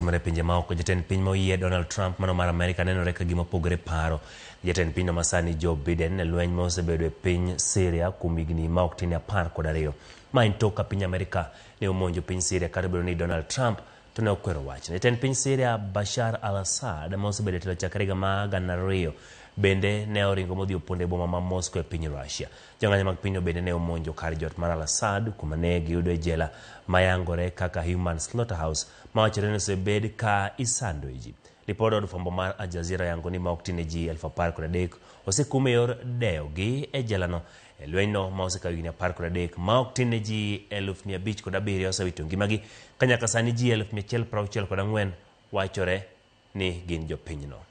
Matimore e pinje maoko, jatend piny ma oyie Donald Trump mano mar Amerika nenore ka gima opogore paro gi jatend pinyno masani Joe Biden e lweny ma osebedo e piny Syria kuom higni ma ok tin 12. Ma en tok ka piny Amerika ne omonjo piny Syria kata obedo ni Donald Trump to ne okwero wachno. Jatend piny Syria Bashar al-Assad ma osebedo e telo chakre higa mar 2000 bende ne oringo modhi opondo e boma ma Moscow e piny Russia. Jong'anyo mag pinyno bende ne omonjo kar jot mar Al-Assad kuma ne giyudo e jela mayangore kaka Human Slaughterhouse ma wachore ni osebed ka isandoe ji. Lipod od fwambo mar Al Jazeera oyango ni maok tin ne ji 13,000 osekum e yor deyogi e jelano e lwenyno ma osekawo higni 13 maok tin ne ji 507,000 osewito ngimagi ka nyaka sani ji 164 wachore ni gin jopinyno.